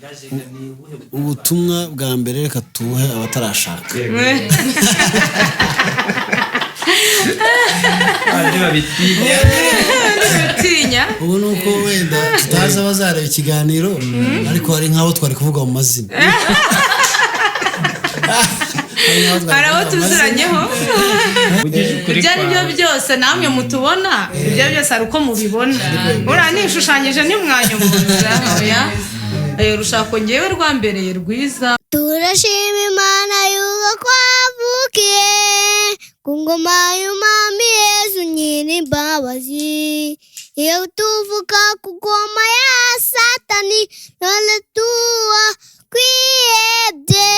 Ni ubuhe butumwa? Ubutumwa bwa mbere reka tubuhe abatarashaka. Abandi babitinya. Utinya. Ubu ni uko wenda tutazi abazareba ikiganiro, ariko hari nk'abo twari kuvuga mu mazina. Hari nk'abo twari Hari abo kuvuga mu mazina. tuziranyeho. Ugije ukuri Ibyo ari byo kwawe. byose namwe mutubona, ibyo byose hari uko mubibona. Uriya nishushanyije ntimwanyumuza. Oya. Urushako ngewe rwambereye rwiza. Turashima Imana yuko twavukiye ku ngoma y'umwami Yesu nyir'imbabazi. Iyo tuvuka ku ngoma ya Satani, none tuba twihebye.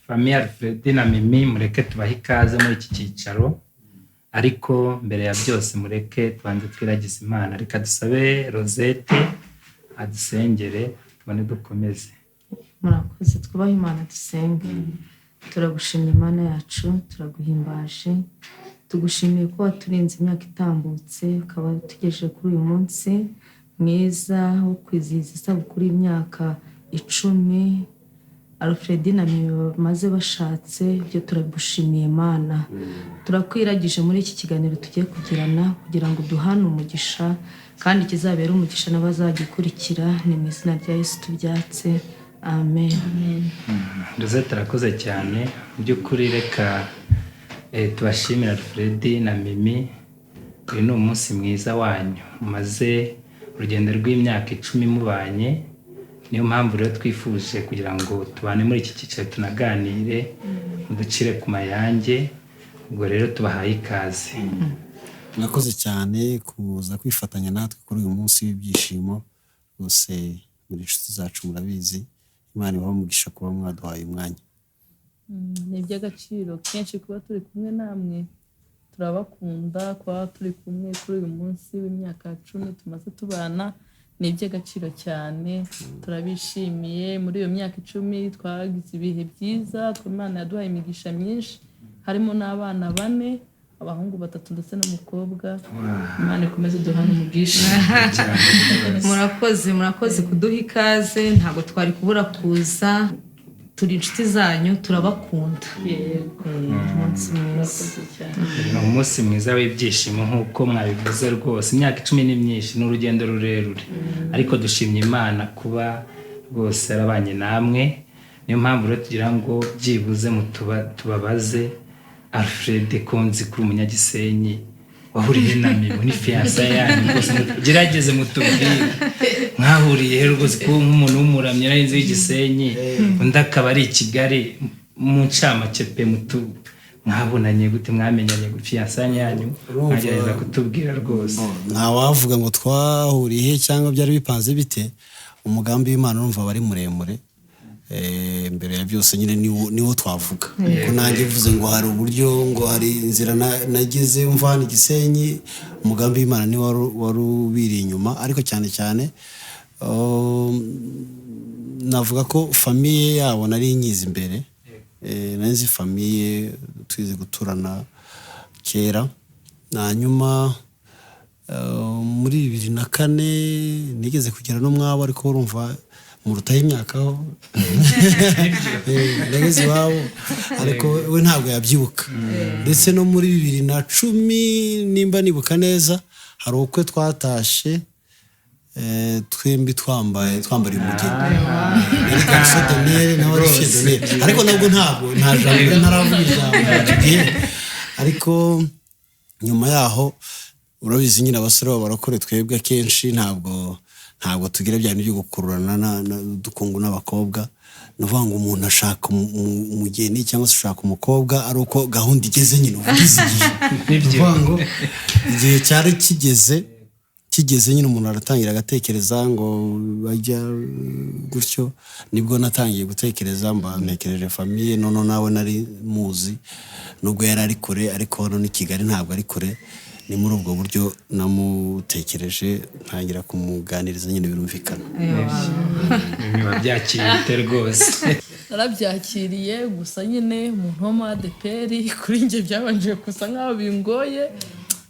Famille Alfred na Mimi, mureke tubahe ikaze muri iki cyicaro, ariko mbere ya byose mureke tubanze twiragize Imana. Reka dusabe Rosette adusengere, tubone dukomeze. Murakoze. Twubahe Imana, dusenge. Turagushimira Imana yacu, turaguhimbaje, tugushimiye ko waturinze imyaka itambutse, ukaba utugejeje kuri uyu munsi mwiza wo kwizihiza isabukuru y'imyaka 10 Alfred na Mimi bamaze bashatse. Ibyo turagushimiye Imana. Turakwiragije muri iki kiganiro tugiye kugirana kugira ngo duhane umugisha, kandi kizabere umugisha n'abazagikurikira. Ni mu izina rya Yesu tubyatse, amen. Rosette arakoze cyane mu by'ukuri. Reka tubashimire Alfred na Mimi. Uyu ni umunsi mwiza wanyu, mumaze urugendo rw'imyaka 10 mubanye. Niyo mpamvu rero twifuje kugira ngo tubane muri iki cyicaro, tunaganire, muducire ku mayange. Ubwo rero tubahaye ikaze. Mwakoze cyane kuza kwifatanya natwe kuri uyu munsi w'ibyishimo. Rwose muri inshuti zacu, murabizi. Imana ibahe umugisha kuba mwaduhaye umwanya. Ni iby'agaciro kenshi kuba turi kumwe namwe. Turabakunda. Kuba turi kumwe kuri uyu munsi w'imyaka 10 tumaze tubana ni iby'agaciro cyane, turabishimiye. Muri iyo myaka 10 twagize ibihe byiza. Imana yaduhaye imigisha myinshi, harimo n'abana bane, abahungu batatu ndetse n'umukobwa. Imana ikomeze duhane umugisha. Murakoze, murakoze kuduha ikaze. Ntabwo twari kubura kuza. Turi inshuti zanyu, turabakunda. Yego. Umunsi mwiza. Murakoze cyane. Ni umunsi mwiza w'ibyishimo nk'uko mwabivuze rwose. Imyaka 10 ni myinshi, ni urugendo rurerure, ariko dushimye Imana kuba rwose yarabanye namwe. Niyo mpamvu rero tugira ngo byibuze tubabaze. Alfred, konzi kuri umunyagisenyi, wahuriye na Mimi, ni fiancé yanyu rwose, gerageze mutubwire mwahuriye he rwose, kuba nk'umuntu w'umuramyi nari nzi w'igisenyi, undi akaba ari i Kigali. Mu ncamake pe, mutu mwabonanye gute, mwamenyanye gute, fiancé yanyu? Mwagerageza kutubwira rwose. Ntawavuga ngo twahuriye he cyangwa byari bipanze bite. Umugambi w'Imana urumva aba ari muremure. Mbere ya byose nyine niwo twavuga ko nanjye mvuze ngo hari uburyo, ngo hari inzira nageze mva hano i Gisenyi, umugambi w'Imana niwo wari ubiri inyuma. Ariko cyane cyane navuga ko famille yabo nari nyizi imbere. Nari nzi famille, twize guturana kera. Hanyuma muri 2004 nigeze kugera no mwabo, ariko urumva murutaho imyaka ho. Nageze iwabo ariko we ntabwo yabyibuka. Ndetse no muri 2010, nimba nibuka neza, hari ubukwe twatashe twembi twambaye, twambariye umugeni. Yari garçon d'honneur, nawe ari fille d'honneur, ariko nabwo ntabwo nta jambo, ntaravuga ijambo icyo gihe. Ariko nyuma yaho urabizi nyine, abasore b'abarokore twebwe akenshi ntabwo tugira bya bintu byo gukururana n'udukungu n'abakobwa. Ni ukuvuga ngo umuntu ashaka umugeni cyangwa se ushaka umukobwa ari uko gahunda igeze nyine, uvuga izi gihe. Ni ukuvuga ngo igihe cyari kigeze nyine, umuntu aratangira agatekereza ngo bajya gutyo. Nibwo natangiye gutekereza, mba ntekereje famille. Noneho nawe nari muzi, nubwo yari ari kure, ariko hano ni Kigali, ntabwo ari kure. Ni muri ubwo buryo namutekereje, ntangira kumuganiriza nyine, birumvikana. Biba byakiriye bite rwose? Narabyakiriye gusa nyine umuntu wo muri ADEPR, kuri njye byabanje gusa nkaho bingoye.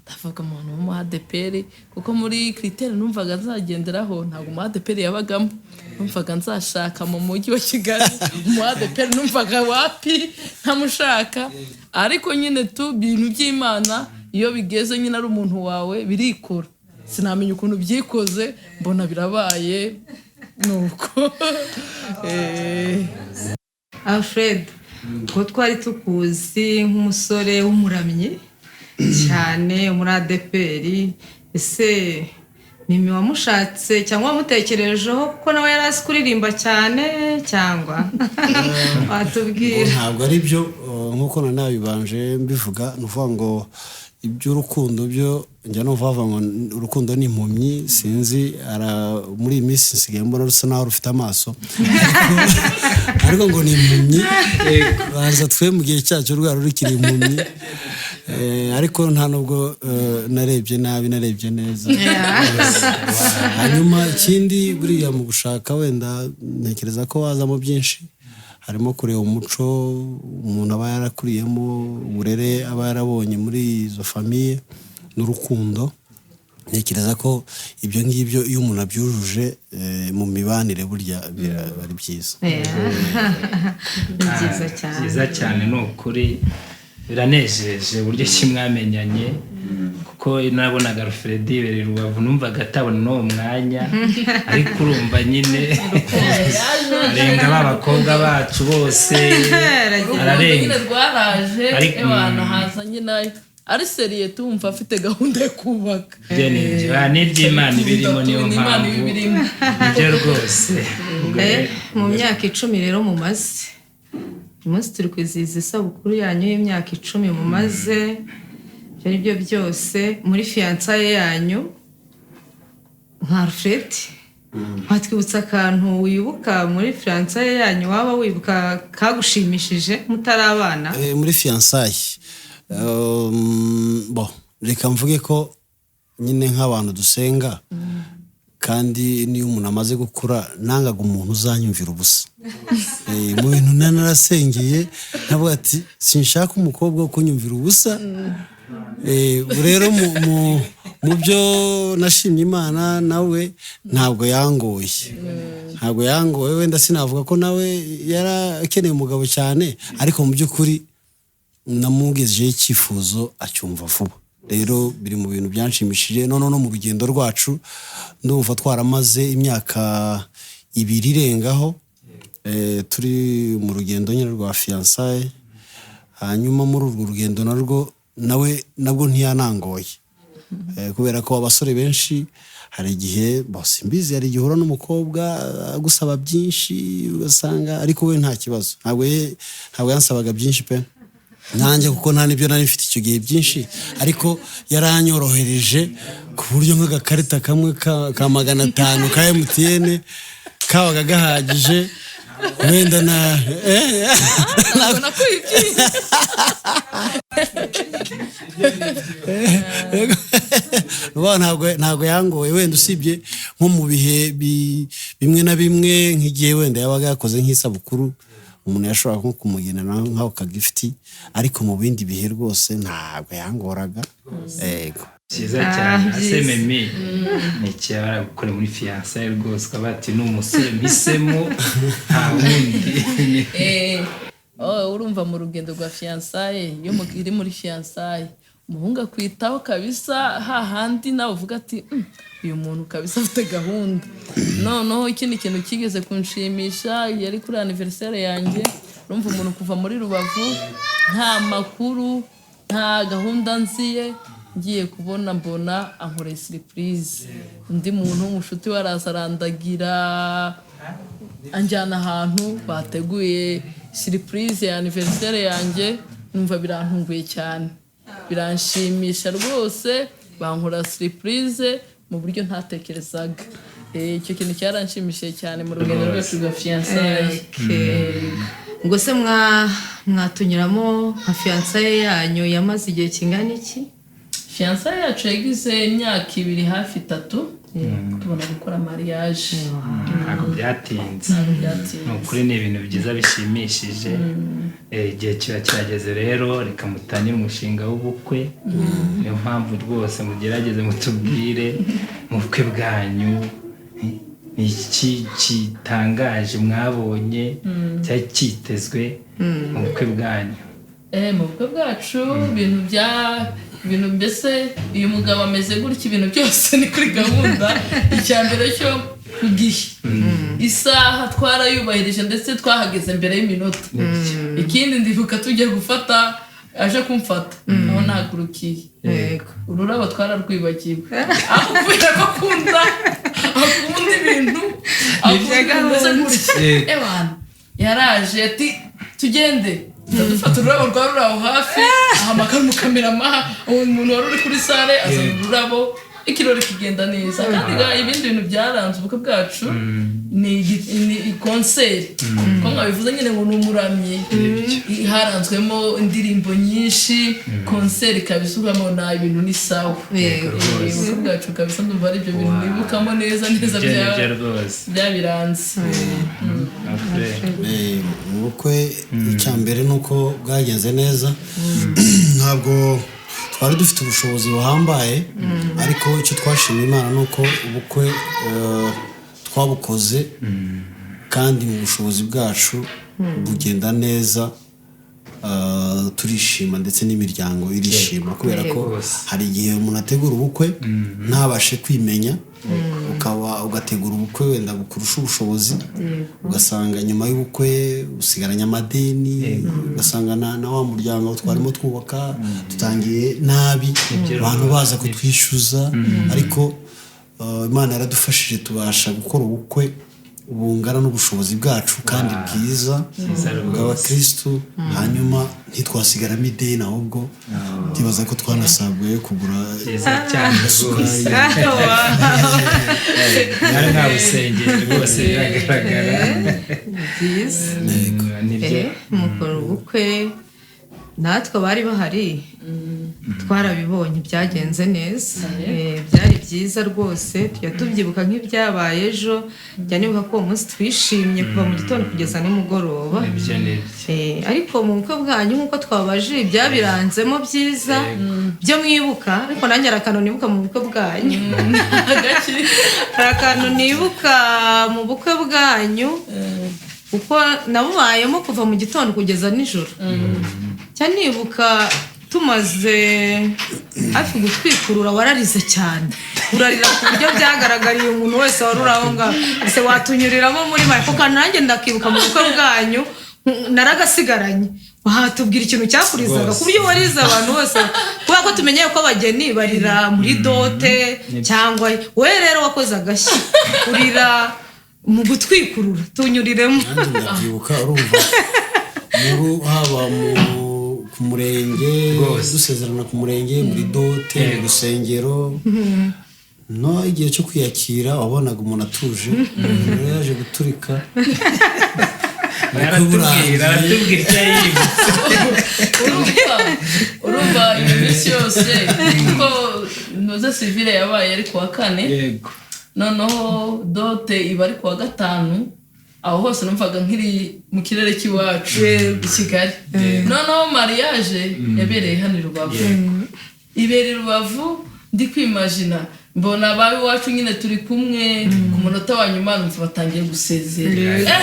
Ndavuga Ndavuga umuntu wo mu ADEPR, kuko muri critère numvaga nzagenderaho ntabwo mu ADEPR yabagamo. Numvaga nzashaka mu mujyi wa Kigali, mu ADEPR numvaga wapi, ntamushaka. Ariko nyine tu bintu by'Imana iyo bigeze nyine ari umuntu wawe birikora, sinamenya ukuntu byikoze, mbona birabaye nuko. Alfred, ko twari tukuzi nk'umusore w'umuramyi cyane muri ADEPR, ese Mimi wamushatse cyangwa wamutekerejeho kuko nawe yari azi kuririmba cyane, cyangwa watubwira? Ntabwo ari byo, nk'uko nabibanje mbivuga, ni ukuvuga ngo iby'urukundo byo njya numva bavuga ngo urukundo ni impumyi. Sinzi, muri iyi minsi nsigaye mbona rusa naho rufite amaso, ariko ngo ni impumyi. Baza twe mu gihe cyacu rwari rukiri impumyi. Ariko nta nubwo narebye nabi, narebye neza. Hanyuma ikindi, buriya mu gushaka wenda ntekereza ko wazamo byinshi, harimo kureba umuco umuntu aba yarakuriyemo, uburere aba yarabonye muri izo famille n'urukundo. Ntekereza ko ibyo ngibyo iyo umuntu abyujuje, mu mibanire burya biraba ari byiza. Ni byiza cyane. Byiza cyane, ni ukuri biranejeje uburyo ki mwamenyanye, kuko nabonaga Alfred ibereye Rubavu, numvaga atabona n'uwo mwanya, ariko urumva nyine arenga ba bakobwa bacu bose. Urukundo Ararenga. nyine rwaraje. Ewana, haza nyine ari sérieux, tumva afite gahunda yo kubaka. Ibyo ni ibyo. Ah, n'iby'Imana ibirimo, niyo Ni Imana mpamvu. ibirimo. Nibyo rwose. Ubwo Mu myaka 10 rero mumaze, uyu munsi turi kwizihiza isabukuru yanyu y'imyaka 10 mumaze. Ibyo ari byo byose, muri fiançailles yanyu, nka Alfred, watwibutsa akantu wibuka muri fiançailles yanyu, waba wibuka kagushimishije mutari abana? Muri fiançailles, bon, reka mvuge ko nyine nk'abantu dusenga, kandi niyo umuntu amaze gukura, nangaga umuntu uzanyumvira ubusa. Mu bintu narasengeye navuga ati sinshaka umukobwa wo kunyumvira ubusa. Rero mu byo nashimye Imana, nawe ntabwo yangoye, ntabwo yangoye. Wenda sinavuga ko nawe yarakeneye umugabo cyane, ariko mu by'ukuri namugejejeho icyifuzo acyumva vuba. Rero biri mu bintu byanshimishije. Noneho no mu rugendo rwacu, ndumva twaramaze imyaka 2 irengaho, turi mu rugendo nyine rwa fiançailles. Hanyuma muri urwo rugendo narwo nawe nabwo ntiyanangoye. Kubera ko abasore benshi hari igihe, bo simbizi, hari igihe uhura n'umukobwa agusaba byinshi ugasanga, ariko we nta kibazo, ntabwo yansabaga byinshi pe. Nanjye kuko nta n'ibyo nari mfite icyo gihe byinshi, ariko yaranyorohereje ku buryo nk'agakarita kamwe ka 500 ka MTN kabaga gahagije wenda na Ntabwo nakwibye. Ntabwo yangoye, wenda usibye nko mu bihe bimwe na bimwe, nk'igihe wenda yabaga yakoze nk'isabukuru, umuntu yashobora nko kumugenera nk'ako kagift, ariko mu bindi bihe rwose ntabwo yangoraga, yego. Byiza cyane. Ah, Ase byiza. Mimi, ni iki yaba gukora muri fiançailles rwose ukaba ati ni umusore mpisemo, nta wundi? Oh, urumva mu rugendo rwa fiançailles, iyo iri muri fiançailles, umuhungu akwitaho kabisa, hahandi nawe uvuga ati uyu muntu kabisa afite gahunda." Noneho ikindi kintu kigeze kunshimisha yari kuri anniversaire yanjye. Urumva umuntu kuva muri Rubavu, nta makuru, nta gahunda nziye, ngiye kubona mbona ankoreye surprise. Undi muntu w'umushuti we araza arandagira, anjyana ahantu bateguye surprise ya anniversaire yanjye. Numva birantunguye cyane, biranshimisha rwose. Bankora surprise mu buryo ntatekerezaga. Icyo kintu cyaranshimishije cyane mu rugendo rwacu rwa fiançailles. Ubwo se mwatunyuramo nka fiançailles yanyu yamaze igihe kingana iki? Fiançailles yacu yagize imyaka 2, hafi 3. Tubona gukora mariage. Ntabwo byatinze. Ntabwo byatinze. Ni ukuri, ni ibintu byiza bishimishije. Igihe kiba kirageze rero, reka mutangire umushinga w'ubukwe. Niyo mpamvu rwose mugerageze mutubwire mu bukwe bwanyu, ni iki gitangaje mwabonye cyari cyitezwe mu bukwe bwanyu? Mu bukwe bwacu, ibintu bya ibintu mbese uyu mugabo ameze gutya, ibintu byose ni kuri gahunda. Icya mbere cyo ku gihe, isaha twarayubahirije, ndetse twahageze mbere y'iminota. Ikindi, ndibuka tujya gufata, aje kumfata aho nahagurukiye, ururabo twararwibagiwe, aho kubera ko akunda ibintu, akunda ibintu bimeze gutya. Ewana, yaraje ati: "Tugende." Dufata ururabo rwari ruri aho hafi, ahamagara umukamerama, uwo muntu wari uri kuri salle azana ururabo, ikirori kigenda neza. Kandi ibindi bintu byaranze ubukwe bwacu ni concert, ko mwabivuze nyine ngo ni umuramyi, haranzwemo indirimbo nyinshi, concert ikaba na ibintu ni sawa. Ubukwe bwacu kabisa ndumva ari ibyo bintu nibukamo neza neza. Ibyo ni byo rwose. Byabiranze. Alfred. Ubukwe, icya mbere ni uko bwagenze neza. Ntabwo twari dufite ubushobozi buhambaye, ariko icyo twashimye Imana ni uko ubukwe twabukoze kandi mu bushobozi bwacu bugenda neza. Turishima ndetse n'imiryango irishima, kubera ko hari igihe umuntu ategura ubukwe ntabashe kwimenya, ukaba ugategura ubukwe wenda bukurusha ubushobozi, ugasanga nyuma y'ubukwe usigaranye amadeni, ugasanga na wa muryango twarimo twubaka dutangiye nabi, abantu baza kutwishyuza. Ariko Imana yaradufashije, tubasha gukora ubukwe bungana n'ubushobozi bwacu kandi bwiza Byiza rwose. bw'abakirisitu, hanyuma ntitwasigaramo ideni, ahubwo ndibaza ko twanasaguye kugura Byiza cyane rwose. Mwari mwabusengeye rwose, biragaragara. Byiza. Nibyo. Mukora ubukwe, natwe abari bahari twarabibonye, byagenze neza. Byari byiza rwose, tujya tubyibuka nk'ibyabaye ejo. Njya nibuka ko uwo munsi twishimye kuva mu gitondo kugeza nimugoroba. Nibyo, nibyo. Ariko mu bukwe bwanyu, nk'uko twabajije ibyabiranzemo byiza byo mwibuka, ariko nanjye hari akantu nibuka mu bukwe bwanyu. Agaki? Hari akantu nibuka mu bukwe bwanyu, kuko nabubayemo kuva mu gitondo kugeza nijoro. Cyane nibuka tumaze hafi gutwikurura, wararize cyane, urarira ku buryo byagaragariye umuntu wese wari uri aho ngaho. Ese watunyuriramo muri make? Kuko nanjye ndakibuka mu bukwe bwanyu, naragasigaranye. Watubwira ikintu cyakurizaga ku buryo warize abantu bose? Kubera ko tumenyeye ko abageni barira muri dot, cyangwa wowe rero wakoze agashya urira mu gutwikurura. Tunyuriremo. Nanjye ndabyibuka. Urumva, muri haba mu ku murenge, dusezerana ku murenge, muri dot, mu rusengero, no igihe cyo kwiyakira, wabonaga umuntu atuje. Rero yaje guturika. Aratubwira icyo yibutse. Urumva iyo minsi yose, kuko ntuze civil yabaye ari kuwa kane, noneho dot iba ari kuwa gatanu. Aho hose numvaga nkiri mu kirere cy'iwacu i Kigali. Noneho mariage yabereye hano i Rubavu, ibera i Rubavu. Ndi kwimajina, mbona abawe iwacu nyine turi kumwe, ku munota wa nyuma numva batangiye gusezera.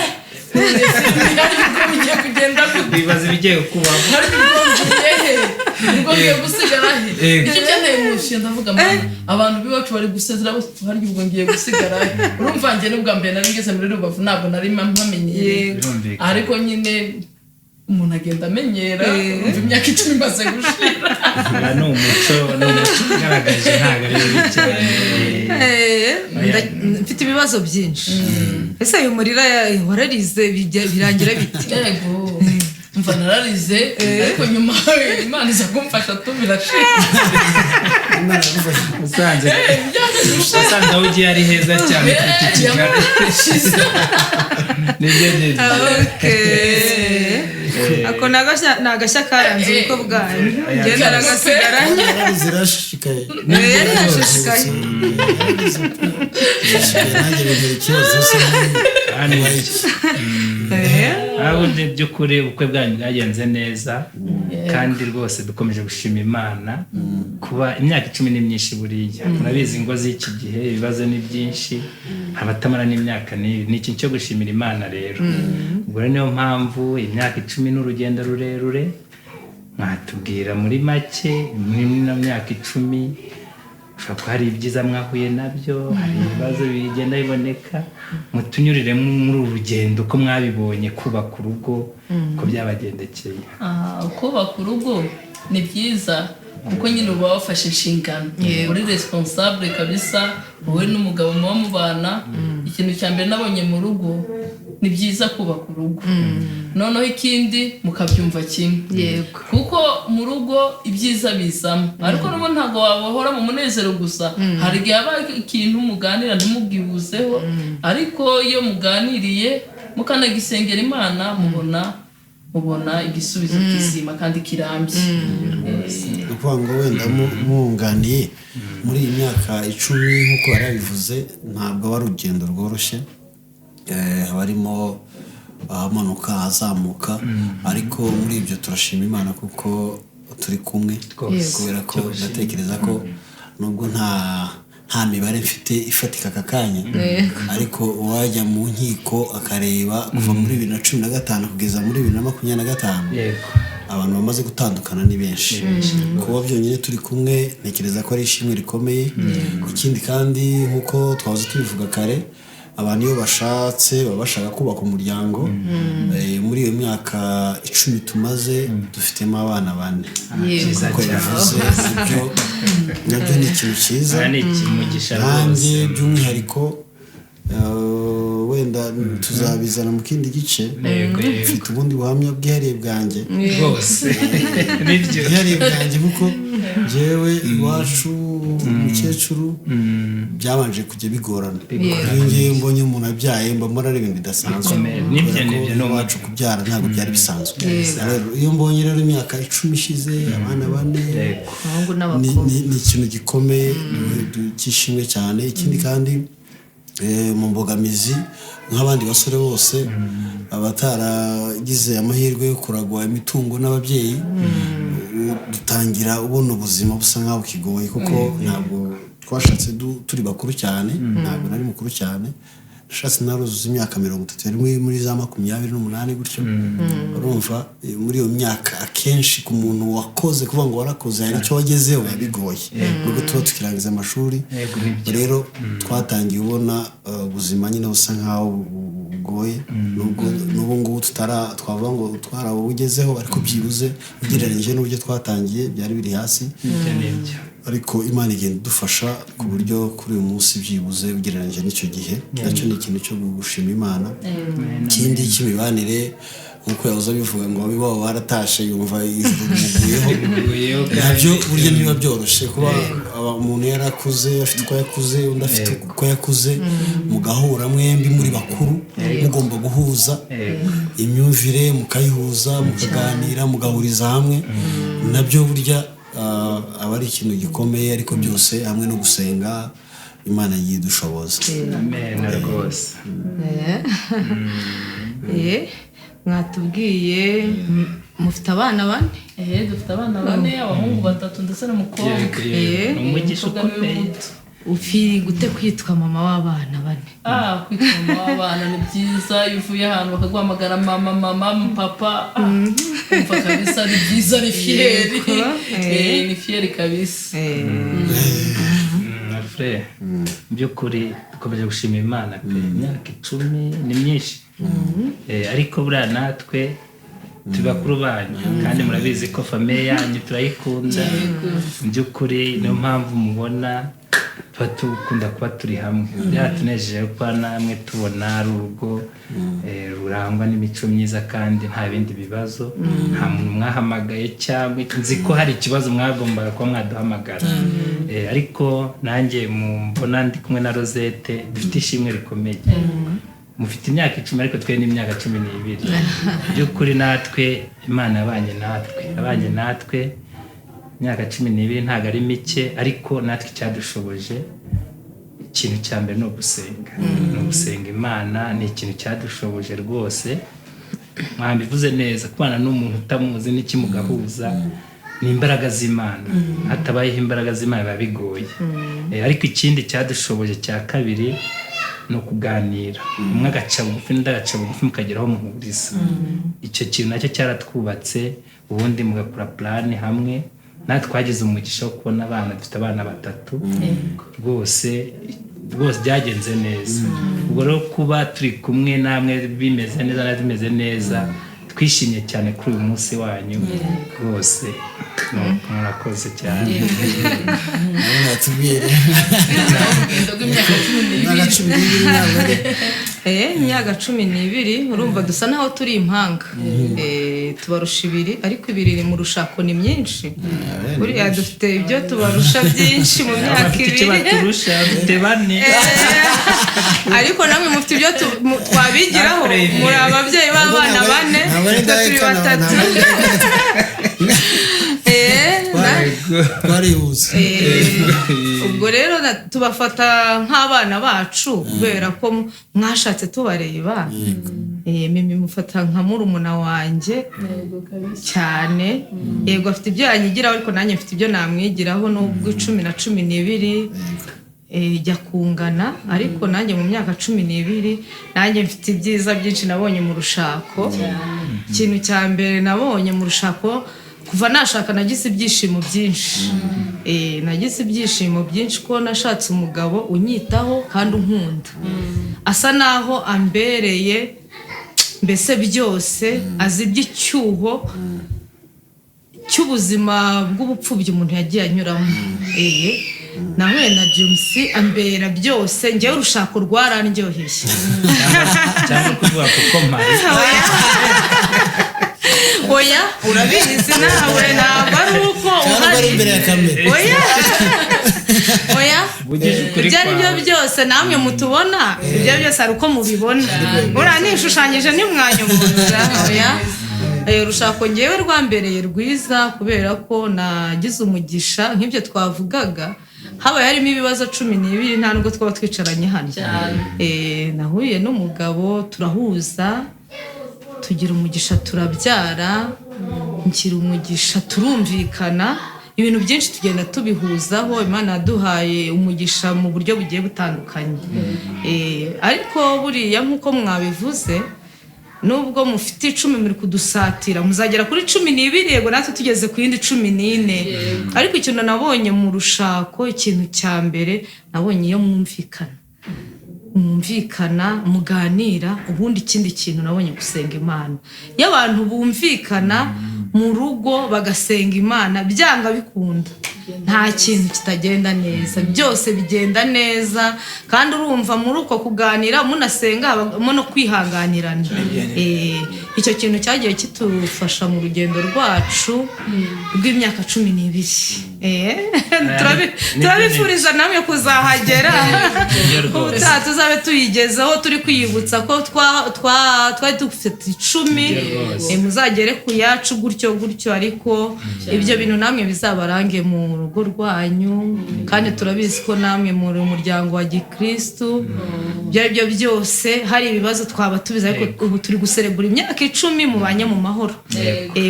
Ubwo bigiye kugenda gute? Bibaza ibigiye kubaho. Hari ubwo ngiye he? Ubwo ngiye gusigara he? Icyo cyanteye umushinga, ndavuga: "Mana, abantu b'iwacu bari gusezera bose, hari ubwo ngiye gusigara he?" Urumva, njye n'ubwa mbere nari ngeze muri Rubavu, ntabwo nari mpamenyereye. Ariko nyine umuntu agenda amenyera. Urumva, imyaka 10 imaze gushira. Aha ni umuco ugaragaje, ntabwo ari bibi cyane. Mfite ibibazo byinshi. Ese ayo murira wararize, birangira bite? Yego, mva nararize, ariko nyuma Imana iza kumfasha tu, birashira. Imana yagufashe. Usanze aho ugiye ari heza cyane kuruta i Kigali. Nibyo, nibyo. Okay. Ako ni agashya karanze ubukwe bwanyu, ngenda nagasigaranye. Zirashishikaye. Yari yashishikaye. Zirashishikaye, nanjye bintera ikibazo se. Aho by'ukuri ubukwe bwanyu bwagenze neza, kandi rwose dukomeje gushima Imana kuba imyaka 10 ni myinshi. Buriya murabizi ingo z'iki gihe ibibazo ni byinshi, abatamara n'imyaka ni ikintu cyo gushimira Imana. Rero ubwo rero niyo mpamvu imyaka 10 ni urugendo rurerure. Mwatubwira muri make, muri ino myaka 10 ushobora kuba hari ibyiza mwahuye nabyo, hari ibibazo bigenda biboneka, mutunyurire muri uru rugendo uko mwabibonye kubaka urugo, uko byabagendekeye. Kubaka urugo ni byiza kuko nyine uba wafashe inshingano, uri responsable kabisa, wowe n'umugabo muba mubana. Ikintu cya mbere nabonye mu rugo, ni byiza kubaka urugo, noneho ikindi mukabyumva kimwe. Kuko mu rugo ibyiza bizamo, ariko n'ubu ntabwo wabahora mu munezero gusa. Hari igihe haba ikintu muganira ntimubwihuzeho, ariko iyo muganiriye mukanagisengera Imana, mubona igisubizo kizima kandi kirambye. Ni ukuvuga ngo wenda mwunganiye muri iyi myaka 10, nk'uko yarabivuze, ntabwo aba ari urugendo rworoshye. Haba harimo ahamanuka, ahazamuka, ariko muri ibyo turashima Imana kuko turi kumwe. Kubera ko ndatekereza ko nubwo nta mibare mfite ifatika aka kanya, ariko uwajya mu nkiko akareba kuva muri 2015 kugeza muri 2025, abantu bamaze gutandukana ni benshi. Kuba byonyine turi kumwe, ntekereza ko ari ishimwe rikomeye. Ikindi kandi, nk'uko twahoze tubivuga kare, abantu iyo bashatse baba bashaka kubaka umuryango. Muri iyo myaka 10 tumaze, dufitemo abana 4. Byiza Uko cyane. yabivuze, ibyo nabyo ni ikintu cyiza. Aha ni ikimugisha Nanjye rwose. by'umwihariko, wenda tuzabizana mu kindi gice, Yego, yego. mfite ubundi buhamya bwihariye bwanjye. Rwose nibyo. Bwihariye bwanjye, kuko njyewe iwacu umukecuru byabanje kujya bigorana. Iyo ngiye mbonye umuntu abyaye, mba mbona ari ibintu bidasanzwe. Bikomeye. Nibyo, Kubera ko nibyo, ni iwacu kubyara ntabwo byari bisanzwe. Rero iyo mbonye rero imyaka 10 ishize, abana 4, Abahungu n'abakobwa. ni ikintu gikomeye cy'ishimwe cyane. Ikindi kandi, mu mbogamizi, nk'abandi basore bose abataragize amahirwe yo kuragwa imitungo n'ababyeyi, dutangira ubona ubuzima busa nk'aho bukigoye, kuko ntabwo twashatse turi bakuru cyane. Ntabwo nari mukuru cyane, nashatse naruzuza imyaka 30, yari muri za 28 gutyo. Urumva, muri iyo myaka akenshi ku muntu wakoze, kuvuga ngo warakoze hari icyo wagezeho biba bigoye, nubwo tuba tukirangiza amashuri. Yego, nibyo. Rero twatangiye ubona ubuzima nyine busa nkaho bugoye, nubwo n'ubu ngubu tutara twavuga ngo twarabugezeho, ariko byibuze ugereranyije n'uburyo twatangiye byari biri hasi. Ibyo nibyo. Ariko Imana igenda idufasha ku buryo kuri uyu munsi byibuze ugereranyije n'icyo gihe, nacyo ni ikintu cyo gushima Imana. Ikindi cy'imibanire, nk'uko yahoze abivuga ngo iwabo baratashe yumva ijuru rimuguyeho. Biguyeho. Nabyo burya ntibiba byoroshye kuba umuntu yarakuze afite uko yakuze, undi afite uko yakuze, mugahura mwembi muri bakuru, mugomba guhuza imyumvire, mukayihuza, mukaganira, mugahuriza hamwe. Nabyo burya aba ari ikintu gikomeye, ariko byose hamwe no gusenga, Imana yagiye idushoboza. Amen rwose. Mwatubwiye mufite abana 4. Dufite abana 4, abahungu 3 ndetse n'umukobwa. Yego, yego. Ni umugisha Umukobwa niwe ukomeye. muto. Ufiri gute kwitwa mama w'abana 4? Kwitwa mama w'abana ni byiza. Iyo uvuye ahantu bakaguhamagara mama, mama, papa, umva kabisa ni byiza, ni fierté. Yego. Ni fierté kabisa. Alfred, mu by'ukuri dukomeje gushima Imana pe. Imyaka 10 ni myinshi. Ariko buriya natwe turi bakuru banyu, kandi murabizi ko famille yanyu turayikunda. Mu by'ukuri niyo mpamvu mubona tuba dukunda kuba turi hamwe. Byaratunejeje kuba namwe tubona ari urugo rurangwa n'imico myiza kandi nta bindi bibazo, nta muntu mwahamagaye cyangwa nzi ko hari ikibazo mwagombaga kuba mwaduhamagara. Ariko nanjye mbona ndi kumwe na Rosette, dufite ishimwe rikomeye. Mufite imyaka 10, ariko twe n'imyaka 12. By'ukuri natwe Imana yabanye natwe, yabanye natwe imyaka 12, ntabwo ari mike. Ariko natwe icyadushoboje, ikintu cya mbere ni ugusenga, ni ugusenga Imana, ni ikintu cyadushoboje rwose. Mwambivuze neza, kubana n'umuntu utamuzi n'ikimugahuza ni imbaraga z'Imana. Hatabayeho imbaraga z'Imana biba bigoye. Ariko ikindi cyadushoboje cya kabiri ni ukuganira, umwe agaca bugufi n'undi agaca bugufi, mukagera aho muhuriza. Icyo kintu nacyo cyaratwubatse. Ubundi mugakora plan hamwe. Natwe twagize umugisha wo kubona abana, dufite abana batatu. Rwose rwose byagenze neza. Ubwo rero kuba turi kumwe namwe bimeze neza, natwe bimeze neza, twishimye cyane kuri uyu munsi wanyu rwose. Murakoze cyane. Nawe natubwire. Urugendo rw'imyaka 12. Imyaka 12 ntabwo ari Imyaka 12, urumva dusa naho turi impanga. Tubarusha ibiri, ariko ibiri mu rushako ni myinshi. Buriya dufite ibyo tubarusha byinshi mu myaka Bafite icyo ibiri. baturusha, bafite bane. Ariko namwe mufite ibyo twabigiraho. Nakoreye. Muri ababyeyi b'abana bane, Ntabwo ari twe turi indahekana, batatu. ntabwo Twarihuse. Ubwo rero tubafata nk'abana bacu kubera ko mwashatse tubareba. Mimi mufata nka murumuna wanjye Yego kabisa. cyane. Yego, afite ibyo yanyigiraho, ariko nanjye mfite ibyo namwigiraho, nubwo 10 na 12 ijya kungana. Ariko nanjye mu myaka 12 nanjye mfite ibyiza byinshi nabonye mu rushako. Ikintu cya mbere nabonye mu rushako, kuva nashaka nagize ibyishimo byinshi. Nagize ibyishimo byinshi ko nashatse umugabo unyitaho kandi unkunda, asa naho ambereye mbese byose, azi iby'icyuho cy'ubuzima bw'ubupfubyi umuntu yagiye anyuramo. Nahuye na James ambera byose. Ngewe urushako rwarandyoheye. Cyangwa kuvuga kuko mpari. Oya, urabizi nawe, ntabwo ari uko Cyangwa ari uhari. imbere ya kamera. Oya, oya. Uvugije ukuri Ibyo ari byo kwawe. byose, namwe mutubona, ibyo byose hari uko mubibona. Uriya nishushanyije ntimwanyumuza. Oya. Urushako ngewe rwambereye rwiza kubera ko nagize umugisha nk'ibyo twavugaga. Habaye harimo ibibazo 12, nta nubwo twaba twicaranye hano. Nahuye n'umugabo turahuza, tugira umugisha turabyara, ngira umugisha turumvikana, ibintu byinshi tugenda tubihuzaho. Imana yaduhaye umugisha mu buryo bugiye butandukanye. Ariko buriya nk'uko mwabivuze, nubwo mufite 10, muri kudusatira, muzagera kuri 12. Yego, natwe tugeze ku yindi 14. Ariko ikintu nabonye mu rushako, ikintu cya mbere nabonye, iyo mwumvikana, mwumvikana muganira. Ubundi ikindi kintu nabonye, gusenga Imana. Iyo abantu bumvikana mu rugo bagasenga Imana, byanga bikunda nta kintu kitagenda neza, byose bigenda neza. Kandi urumva muri uko kuganira munasenga, habamo no kwihanganirana. Icyo kintu cyagiye kitufasha mu rugendo rwacu rw'imyaka 12. Turabifuriza namwe kuzahagera. Nibyo rwose. Ubutaha tuzabe tuyigezeho, turi kwiyibutsa ko twari dufite 10. Nibyo rwose. Muzagere ku yacu gutyo gutyo. Ariko ibyo bintu namwe bizabarange mu rugo rwanyu, kandi turabizi ko namwe muri umuryango wa gikristu. Ibyo ari byo byose, hari ibibazo twaba tubizi, ariko ubu turi guserebura imyaka 10 mubanye mu mahoro.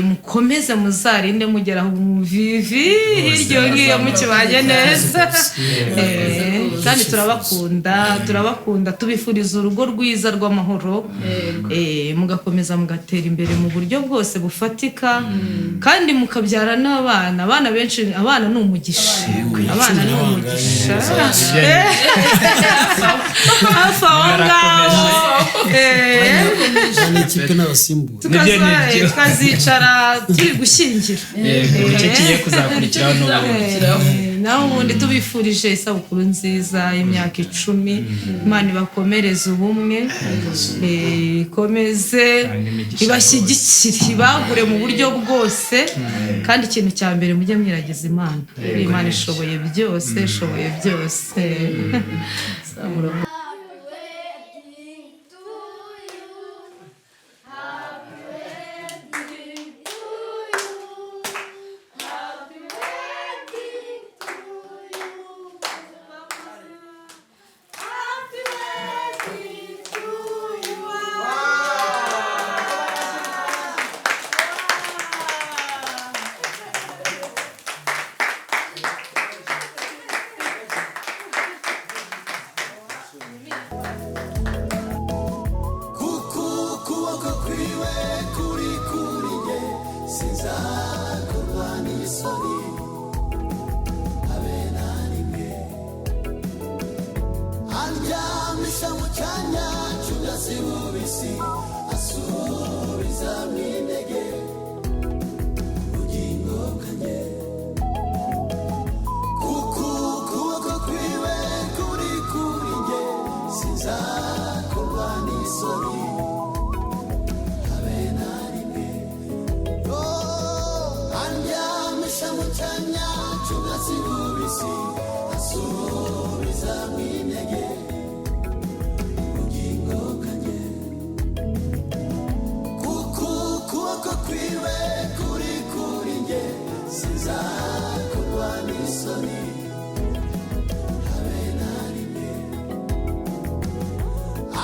Mukomeze muzarinde mugera aho mu vivi hirya ngiyo mukibanye neza. Kandi turabakunda, turabakunda, tubifuriza urugo rwiza rw'amahoro. Mugakomeza mugatera imbere mu buryo bwose bufatika, kandi mukabyara n'abana, abana benshi. Abana ni umugisha, abana ni umugisha. Hafi aho ngaho. Ni ikipe n'abasimbura. Nibyo, nibyo. Tukazicara turi gushyingira. Yego, nicyo kigiye kuzakurikiraho n'ubundi. Naho ubundi tubifurije isabukuru nziza y'imyaka 10. Imana ibakomereze ubumwe, ikomeze Itange imigisha. ibashyigikire, ibagure mu buryo bwose. Kandi ikintu cya mbere, mujye mwiragiza Imana. Imana ishoboye byose, ishoboye byose. Happy wedding to Sinzakorwa n'isoni habe na rimwe. Andyamisha mu cyanya cy'ubwatsi bubisi, asubizamo intege ubugingo bwanjye, kuko ukuboko kwiwe kuri kuri njye. Sinzakorwa n'isoni habe na rimwe. Oh, andyamisha mu cyanya cy'ubwatsi bubisi, asubizamo intege ubugingo bwanjye, kuko ukuboko kwiwe kuri kuri njye. Sinzakorwa n'isoni habe na rimwe.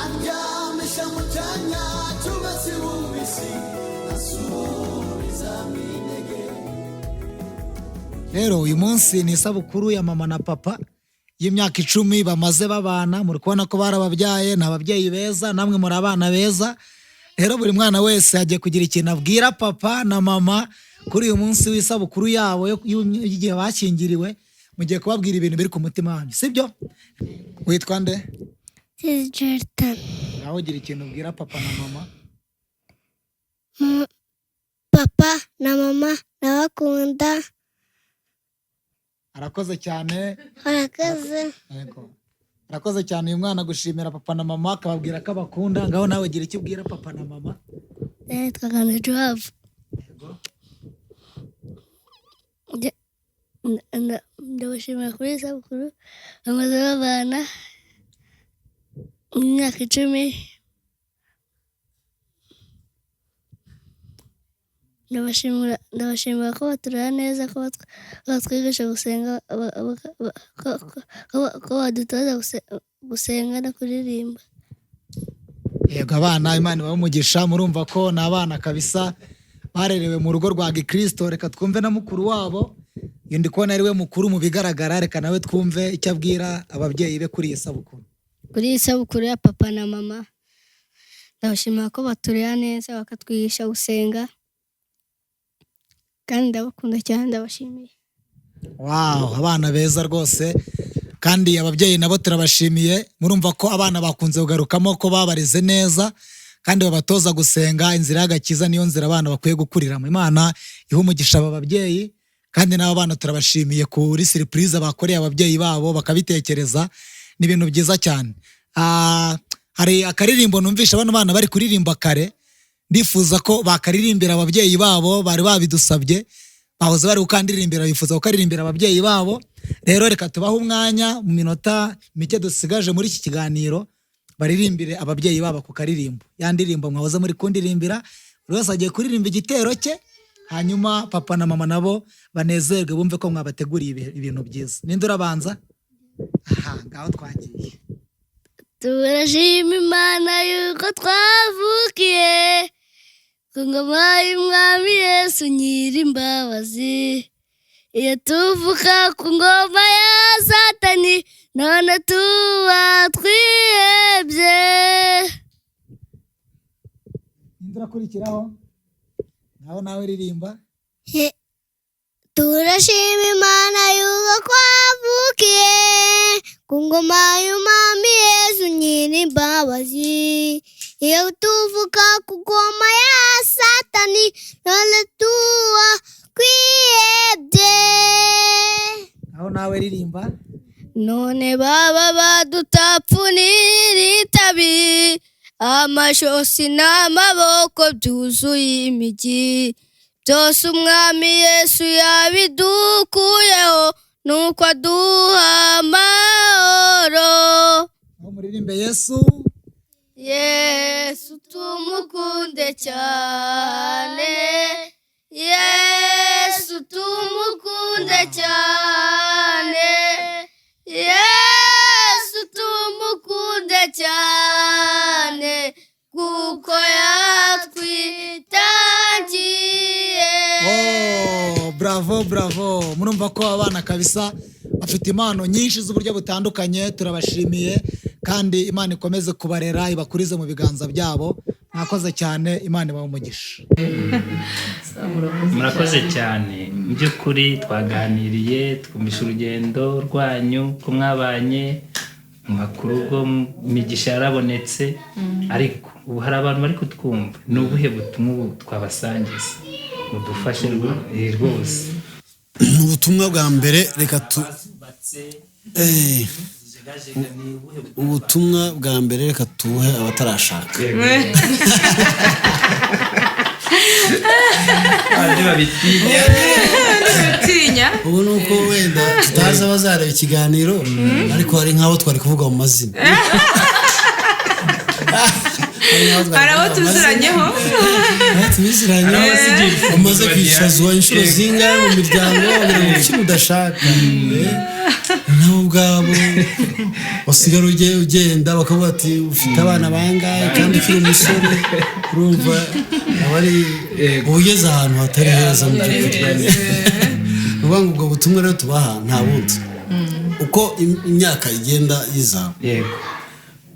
Andyamisha mu cyanya cy'ubwatsi bubisi, asubizamo intege. Rero uyu munsi ni isabukuru ya mama na papa y'imyaka 10 bamaze babana. Muri kubona ko barababyaye, ni ababyeyi beza, namwe muri abana beza. Rero buri mwana wese agiye kugira ikintu abwira papa na mama kuri uyu munsi w'isabukuru yabo y'igihe bashyingiriwe. Mugiye kubabwira ibintu biri ku mutima wanyu, sibyo? Witwa nde? Jordan. Nawe ugira ikintu ubwira papa na mama. Papa na mama ndabakunda. Arakoze cyane. Barakoze. Yego. Arakoze cyane uyu mwana gushimira papa na mama, akababwira ko abakunda. Ngaho nawe gira icyo ubwira papa na mama. Nitwa Ganza Joab. Ndabashimira kuri iyi sabukuru bamaze babana imyaka 10. Ndabashimira ko baturera neza, ko batwigisha gusenga, ko badutoza gusenga no kuririmba. Yego, abana Imana ibahe umugisha. Murumva ko ni abana kabisa barerewe mu rugo rwa gikristo. Reka twumve na mukuru wabo. Uyu ndi kubona ari we mukuru mu bigaragara. Reka nawe twumve icyo abwira ababyeyi be kuri iyi sabukuru. Kuri iyi sabukuru ya papa na mama, ndabashimira ko baturera neza, bakatwigisha gusenga, kandi ndabakunda cyane, ndabashimiye. Wow, abana beza rwose. Kandi ababyeyi nabo turabashimiye. Murumva ko abana bakunze kugarukamo ko babareze neza kandi babatoza gusenga. Inzira y'agakiza niyo nzira abana bakwiye gukuriramo. Imana iha umugisha aba babyeyi, kandi n'aba bana turabashimiye kuri surprise bakoreye ababyeyi babo bakabitekereza. Ni ibintu byiza cyane. Hari akaririmbo numvisha bano bana bari kuririmba kare, ndifuza ko bakaririmbira ababyeyi babo, bari babidusabye, bahoze bari kukandirimbira, bifuza kukaririmbira ababyeyi babo. Rero reka tubahe umwanya mu minota mike dusigaje muri iki kiganiro, baririmbire ababyeyi babo ku karirimbo. Ya ndirimbo mwahoze muri kundirimbira, buri wese agiye kuririmba igitero cye, hanyuma papa na mama nabo banezerwe, bumve ko mwabateguriye ibintu byiza. Ninde urabanza? Aha, ngaho twagiye. Turashima Imana yuko twavukiye ku ngoma y'Umwami Yesu Nyirimbabazi. Iyo tuvuka ku ngoma ya Satani, none tuba twihebye. Ninde urakurikiraho? Ngaho nawe ririmba. Turashima Imana yuko twavukiye ku ngoma y'Umwami Yesu Nyirimbabazi. Iyo tuvuka ku ngoma ya Satani, none tuba twihebye. Ngaho nawe ririmba. None baba badutapfunira itabi, amashosi n'amaboko byuzuye imigi. Byose Umwami Yesu yabidukuyeho, nuko aduha amahoro. Aho muririmbe Yesu. Yesu tumukunde cyane, Yesu tumukunde cyane, Yesu tumukunde cyane, kuko yatwitangiye. Oh, bravo bravo. Murumva ko abana kabisa bafite impano nyinshi z'uburyo butandukanye. Turabashimiye kandi Imana ikomeze kubarera, ibakurize mu biganza byabo. Mwakoze cyane, Imana ibahe umugisha. Murakoze cyane. Mu by'ukuri twaganiriye, twumvishe urugendo rwanyu ko mwabanye mwubaka urugo, imigisha yarabonetse. Ariko ubu hari abantu bari kutwumva, ni ubuhe butumwa ubu twabasangiza? Mudufashe rwose. Ubutumwa bwa mbere reka tu Eh, ubutumwa bwa mbere reka tubuhe abatarashaka. Abandi babitinya. Utinya. Ubu ni uko wenda tutazi abazareba ikiganiro, ariko hari nk'abo twari kuvuga mu mazina. Hari nk'abo twari Hari abo kuvuga mu mazina. tuziranyeho. Aho tubiziranye. Hari abasigiye imfunguzo Umaze bagira. kwicazwa inshuro zingahe mu miryango bagira ngo kuki mudashaka? Nabo ubwabo usigara ugenda bakavuga ati ufite abana bangahe kandi ukiri umusore, urumva aba ari uba ugeze ahantu hatari heza mu by'ukuri. Ni ukuvuga ngo ubwo butumwa rero tubaha nta bundi, uko imyaka igenda iza,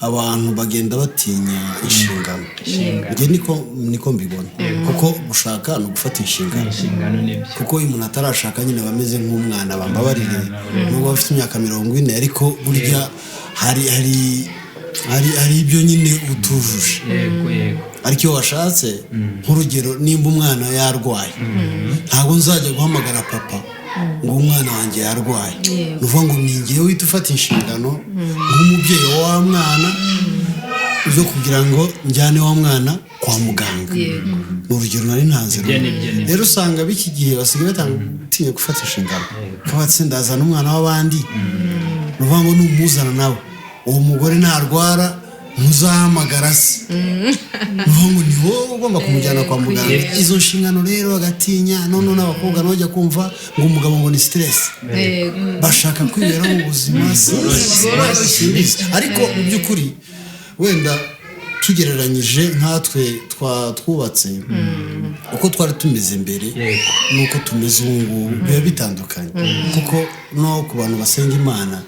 abantu bagenda batinya inshingano. Njye niko mbibona, kuko gushaka ni ugufata inshingano. Inshingano nibyo. Kuko iyo umuntu atarashaka nyine aba ameze nk'umwana, bambabarire, nubwo aba afite imyaka 40, ariko burya hari ibyo nyine utujuje. yego yego Ariko iyo washatse, nk'urugero nimba umwana yarwaye, ntabwo nzajya guhamagara papa ngo umwana wanjye yarwaye. Ni ukuvuga ngo ni ngewe uhita ufata inshingano nk'umubyeyi wa wa mwana zo kugira ngo njyane wa mwana kwa muganga. Ni urugero nari ntanze. Ibyo ni byo, ni byo. Rero usanga b'iki gihe basigaye batinya gufata inshingano, kabatse ndazana umwana w'abandi. Ni ukuvuga ngo numuzana nawe uwo mugore ntarwara ntuzahamagara se, ni ukuvuga ngo ni wowe ugomba kumujyana kwa muganga. Izo nshingano rero bagatinya. None n'abakobwa nabo bajya kumva ngo umugabo ngo ni stress, bashaka kwibera mu buzima simbizi. Ariko mu by'ukuri wenda tugereranyije nkatwe twubatse, uko twari tumeze mbere n'uko tumeze ubu ngubu biba bitandukanye, kuko no ku bantu basenga Imana,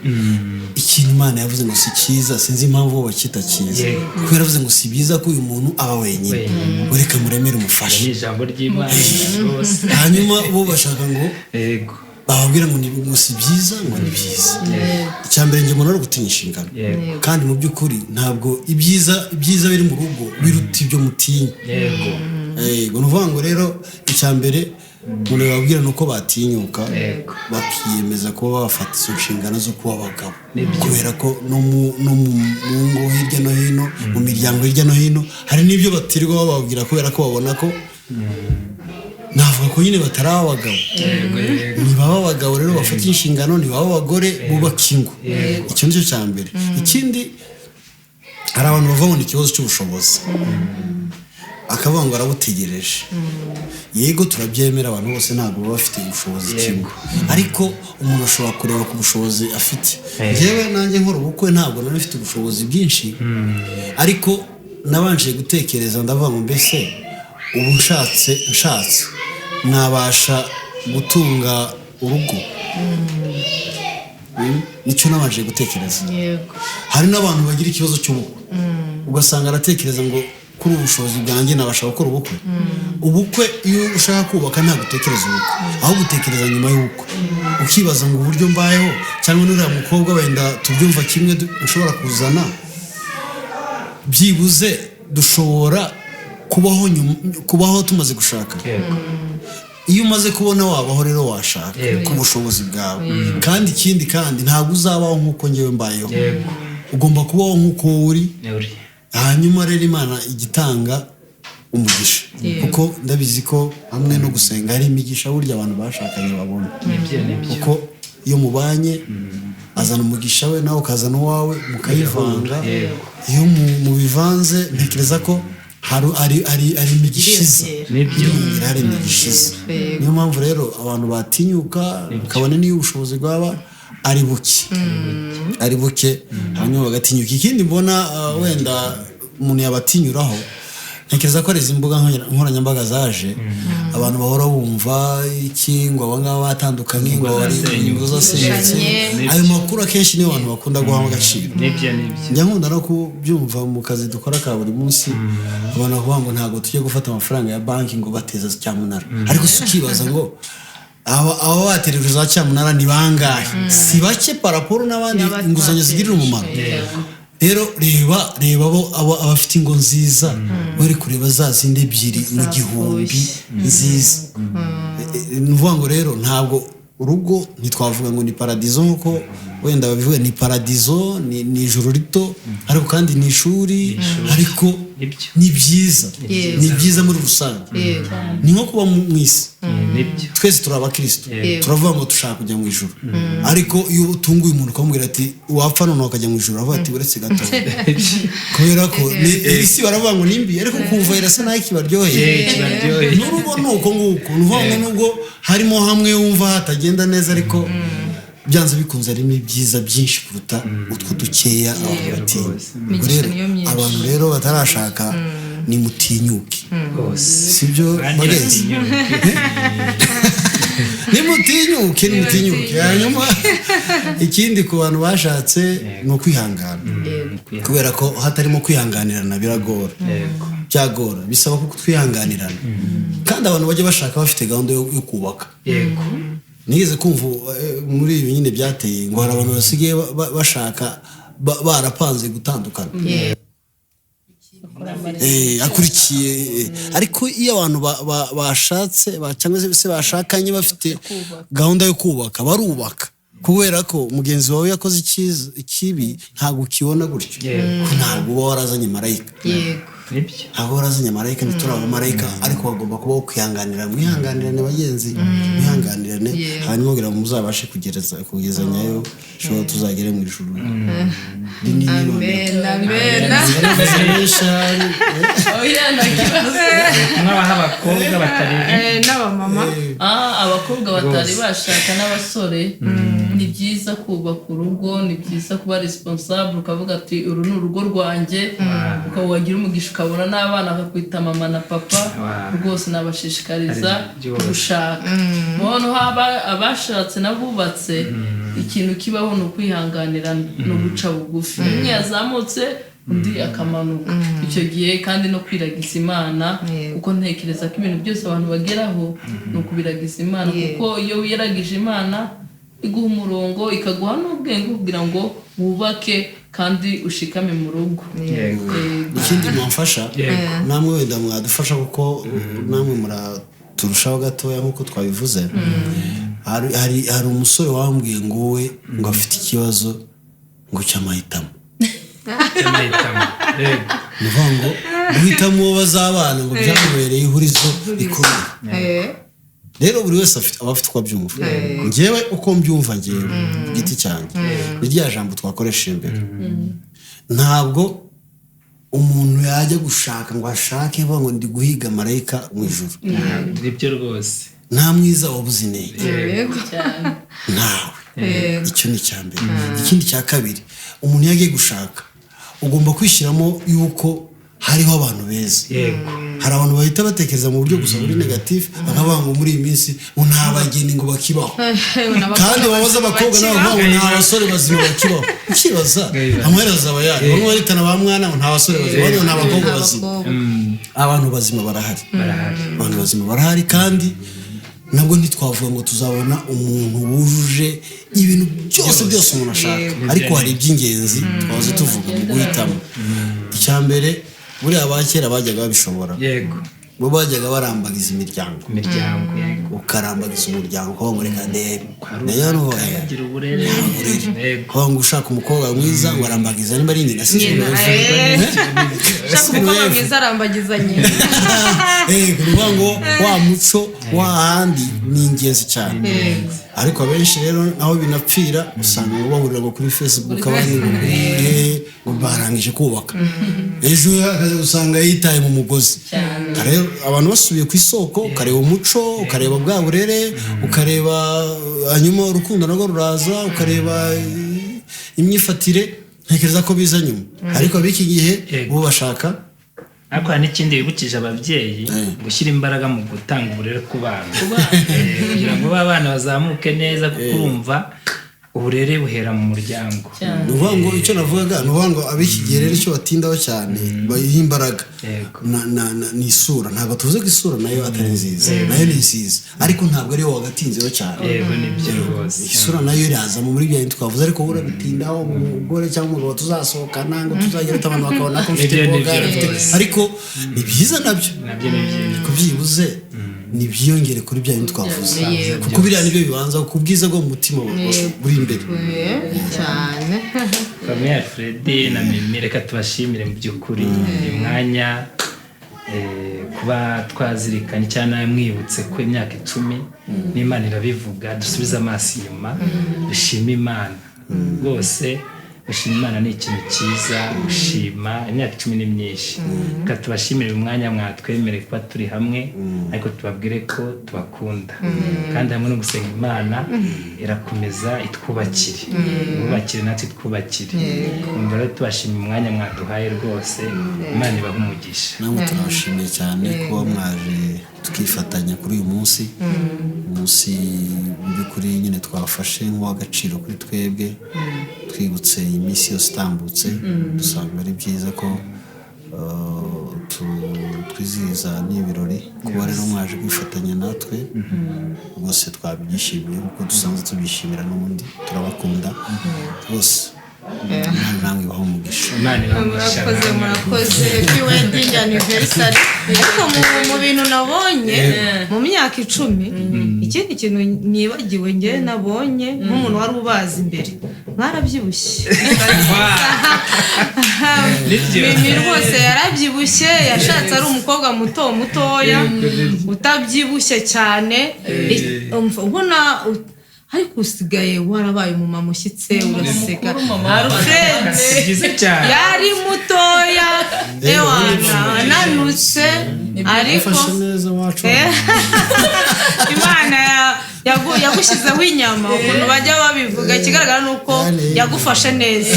ikintu Imana yavuze ngo si cyiza, sinzi impamvu bo bacyita cyiza, kuko yaravuze ngo si byiza ko uyu muntu aba wenyine, Wenyine. ngo reka muremere umufashe. Ni ijambo ry'Imana rwose. Hanyuma bo bashaka ngo bababwira ngo ngo si byiza, ngo ni byiza. Icya mbere njye mbona ari ugutinya inshingano. Kandi mu by'ukuri ntabwo ibyiza biri mu rugo biruta ibyo mutinya. Yego, ni ukuvuga ngo rero icya mbere umuntu yababwira ni uko batinyuka, bakiyemeza kuba bafata izo nshingano zo kuba abagabo, kubera ko no mu ngo hirya no hino, mu miryango hirya no hino, hari n'ibyo batirirwa bababwira kubera ko babona ko navuga ko nyine batari abagabo. Ntibaba abagabo rero bafata inshingano, ntibaba abagore bubaka ingo. Icyo nicyo cya mbere. Ikindi, hari abantu bava ngo ni ikibazo cy'ubushobozi, akavuga ngo arabutegereje. Yego turabyemera, abantu bose ntabwo baba bafite ubushobozi kimwe, ariko umuntu ashobora kureba ku bushobozi afite. Njyewe nanjye nkora ubukwe ntabwo nari mfite ubushobozi bwinshi, ariko nabanje gutekereza ndavuga ngo mbese ubu nshatse nabasha gutunga urugo? Nicyo nabanje gutekereza. Hari n'abantu bagira ikibazo cy'ubukwe, ugasanga aratekereza ngo kuri ubu bushobozi bwanjye nabasha gukora ubukwe. Ubukwe iyo ushaka kubaka ntabwo utekereza ubukwe, ahubwo utekereza nyuma y'ubukwe, ukibaza ngo uburyo mbayeho cyangwa n'uriya mukobwa wenda tubyumva kimwe, nshobora kuzana byibuze dushobora kubaho nyuma, kubaho tumaze gushaka. Iyo umaze kubona wabaho rero washaka ku bushobozi bwawe. Kandi ikindi kandi ntabwo uzabaho nk'uko ngewe mbayeho, ugomba kubaho nk'uko wowe uri. Hanyuma rero Imana igitanga umugisha, kuko ndabizi ko hamwe no gusenga hari imigisha burya abantu bashakanye babona, Nibyo nibyo. kuko iyo mubanye azana umugisha we nawe ukazana uwawe mukayivanga. Iyo mubivanze ntekereza ko hari imigisha iza. Nibyo. Hari imigisha iza. Niyo mpamvu rero abantu batinyuka, kabone n'iyo ubushobozi bwaba ari buke, ari buke, hanyuma bagatinyuka. Ikindi mbona wenda umuntu yabatinyuraho Ntekereza ko ari izi mbuga nkoranyambaga zaje, abantu bahora bumva iki, ngo aba ngaba batandukanye, ngo Ingo bari zasenyutse. ingo zasenyutse. Zishanye. Ayo makuru akenshi niyo abantu bakunda guhamo agaciro. Nibyo, nibyo. Njya nkunda no kubyumva mu kazi dukora ka buri munsi, abantu bavuga ngo ntabwo tujya gufata amafaranga ya banki ngo bateza cyamunara. Ariko si ukibaza ngo aba batereje za cyamunara ni bangahe? Si bake par rapport n'abandi inguzanyo zigirira umumaro. Rero reba abo abafite ingo nziza bari kureba za zindi ebyiri mu gihumbi nziza. Ni ukuvuga ngo rero ntabwo urugo, ntitwavuga ngo ni paradizo nk'uko wenda babivuga, ni paradizo, ni ijuru rito, ariko kandi ni ishuri, ariko Nibyo. ni byiza. Yego. Ni byiza muri rusange. Ni nko kuba mu isi. Nibyo. Twese turi abakirisitu. Yego. Turavuga ngo dushaka kujya mu ijuru, ariko iyo utunguye umuntu ukamubwira ati wapfa none ukajya mu ijuru, aravuga ati uretse gato, kubera ko isi baravuga ngo ni mbi, ariko kumva irasa naho ikibaryoheye. Kibaryoheye. N'urugo ni uko nguko. Ni ukuvuga ngo nubwo harimo hamwe wumva hatagenda neza, ariko byanze bikunze harimo ibyiza byinshi kuruta utwo dukeya abantu batinya. Rwose. Ubwo Imigisha rero niyo myinshi. abantu rero batarashaka, nimutinyuke. Rwose. Sibyo, Kandi bagenzi? batinyuke. Nimutinyuke, nimutinyuke. Hanyuma ikindi ku bantu bashatse ni ukwihangana, kubera ko hatarimo kwihanganirana biragora. Byagora, bisaba ko twihanganirana, kandi abantu bajya bashaka bafite gahunda yo kubaka. Nigeze kumva muri ibi nyine byateye ngo hari abantu basigaye bashaka barapanze gutandukana. Akurikiye ariko iyo abantu bashatse cyangwa se bashakanye bafite gahunda yo kubaka, barubaka, kubera ko mugenzi wawe yakoze ikibi ntabwo ukibona gutyo. Ko ntabwo uba warazanye marayika. Nibyo. Ntabwo warazanye marayika, ntituri abamarayika, ariko bagomba kubaho kwihanganira. Mwihanganirane bagenzi, mwihanganirane, hanyuma kugira ngo muzabashe kugezanyayo, ushobora tuzagere mu ijuru rinini noneho. Amen, amen. Oya, nta kibazo. Nk'abaha abakobwa batari N'abamama. Abakobwa batari bashaka n'abasore, ni byiza kubaka urugo, ni byiza kuba responsable, ukavuga ati uru ni urugo rwanjye, ukaba wagira umugisha ukabona n'abana bakakwita mama na papa. Rwose nabashishikariza Ari byose. gushaka. Noneho abashatse n'abubatse, ikintu kibaho ni ukwihanganirana, ni uguca bugufi. Umwe yazamutse undi akamanuka icyo gihe, kandi no kwiragiza Imana, kuko ntekereza ko ibintu byose abantu bageraho ni ukubiragiza Imana, kuko iyo wiragije Imana iguha umurongo, ikaguha n'ubwenge kugira ngo wubake kandi ushikame mu rugo. Yego. Ikindi mwamfasha, namwe wenda mwadufasha, kuko namwe muraturushaho gatoya nk'uko twabivuze, hari umusore wambwiye ngo we ngo afite ikibazo ngo cy'amahitamo. Cy'amahitamo, yego. Ni ukuvuga ngo guhitamo uwo bazabana ngo byamubereye ihurizo rikomeye. Rero buri wese aba afite uko abyumva. Ngewe uko mbyumva, ngewe ku giti cyanjye, ni rya jambo twakoresheje mbere: ntabwo umuntu yajya gushaka ngo ashake avuga ngo ndi guhiga marayika mu ijuru. Nibyo rwose. Nta mwiza wabuze inenge. Cyane. Ntawe. Icyo ni icya mbere. Ikindi cya kabiri, umuntu iyo agiye gushaka ugomba kwishyiramo yuko hariho abantu beza. Hari abantu bahita batekereza mu buryo gusa buri négatif, bakavuga ngo muri iyi minsi ngo nta bageni ngo bakibaho, kandi wabaza abakobwa nabo bavuga ngo nta basore bazima bakibaho. Ukibaza amaherezo aba yayo, bamwe baritana ba mwana ngo nta basore bazima, abandi ngo nta bakobwa bazima. Abantu bazima barahari. Barahari. Abantu bazima barahari, kandi nabwo ntitwavuga ngo tuzabona umuntu wujuje ibintu byose byose umuntu ashaka, ariko hari iby'ingenzi twahoze tuvuga mu guhitamo. Icya mbere, buriya aba kera bajyaga babishobora, bo bajyaga barambagiza imiryango. Imiryango, yego. Ukarambagiza umuryango ukavuga ngo reka ndebe Kwa nayo runaka nubaye bagira uburere, yego. kuvuga ngo ushaka umukobwa mwiza ngo arambagiza nimba ari nyina, si Nyina, ushaka umukobwa mwiza arambagiza nyina. Ni ukuvuga ngo wa muco w'ahandi ni ingenzi cyane, ariko abenshi rero aho binapfira usanga ngo bahurira ngo kuri Facebook, abandi ngo kuri ngo barangije kubaka, ejo akaza usanga yitaye mu mugozi. Rero abantu basubiye ku isoko, ukareba umuco, ukareba bwa burere, ukareba hanyuma urukundo narwo ruraza, ukareba imyifatire, ntekereza ko biza nyuma. Ariko ab'iki gihe bo bashaka Ariko hari n'ikindi wibukije ababyeyi, gushyira imbaraga mu gutanga uburere ku bana, kugira ngo ba bana bazamuke neza, kuko urumva uburere buhera mu muryango. Ni ukuvuga ngo icyo navugaga ni ukuvuga ngo ab'iki gihe rero icyo batindaho cyane, bayiha imbaraga ni isura. Ntabwo tuvuze ko isura nayo atari nziza, nayo ni nziza, ariko ntabwo ariyo wagatinzeho cyane. Yego, nibyo rwose. Isura nayo iraza muri bya bintu twavuze, ariko wowe urabitindaho, umugore cyangwa umugabo tuzasohokana, ngo tuzagira abantu bakabona ko mfite Nibyo, boga nibyo mfite rwose. Ariko ni byiza nabyo, Nabyo ni byiza. ariko byibuze nibyiyongere kuri bya bintu twavuze, kuko biriya nibyo bibanza ku bwiza bwo mu mutima buri imbere. Cyane. Famille Alfred na Mimi, reka tubashimire mu by'ukuri uyu mwanya, kuba twazirikanye cyane, mwibutse ko imyaka 10 n'Imana irabivuga. Dusubize amaso inyuma, dushime Imana rwose. Gushima Imana ni ikintu cyiza. Gushima imyaka 10 ni myinshi. Reka tubashimire uyu mwanya mwatwemereye kuba turi hamwe, ariko tubabwire ko tubakunda, kandi hamwe no gusenga Imana irakomeza itwubakire, twubakire natwe twubakire. Umva rero, tubashimiye umwanya mwaduhaye rwose. Imana ibahe umugisha. Namwe turabashimiye cyane kuba mwaje tukifatanya kuri uyu munsi, umunsi mu by'ukuri nyine twafashe nk'uw'agaciro kuri twebwe. Twibutse iminsi yose itambutse, dusanga ari byiza ko twizihiza n'ibirori. Kuba rero mwaje kwifatanya natwe rwose twabyishimiye, kuko dusanzwe tubyishimira n'ubundi. Turabakunda rwose. Imana namwe ibahe umugisha. Imana ibahe umugisha. Murakoze. Namwe. Murakoze. Happy wedding anniversary. Ariko mu bintu nabonye mu myaka 10, ikindi kintu nibagiwe ngewe nabonye nk'umuntu wari ubazi imbere, mwarabyibushye. Nibyo. Mimi rwose yarabyibushye. Yashatse ari umukobwa muto mutoya utabyibushye cyane. Umva, ubona ariko usigaye warabaye umumama ushyitse, uraseka. Mukuru, mama. Alfred Ni byiza cyane. yari mutoya, ewana ananutse, ariko Ufashe neza wacu. Imana yagushyizeho inyama, ukuntu bajya babivuga. Ikigaragara ni uko yagufashe neza,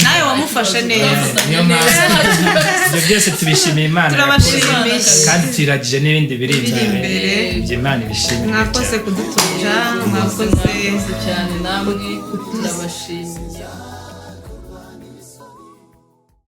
nawe wamufashe neza. Niyo mpamvu ibyo byose tubishimiye Imana yakoze, Turabashimiye. kandi tuyiragije n'ibindi biri Biri imbere. imbere. Ibyo Imana ibishimire Mwakoze cyane. kudutumira, mwakoze. Mwakoze cyane namwe, turabashimiye.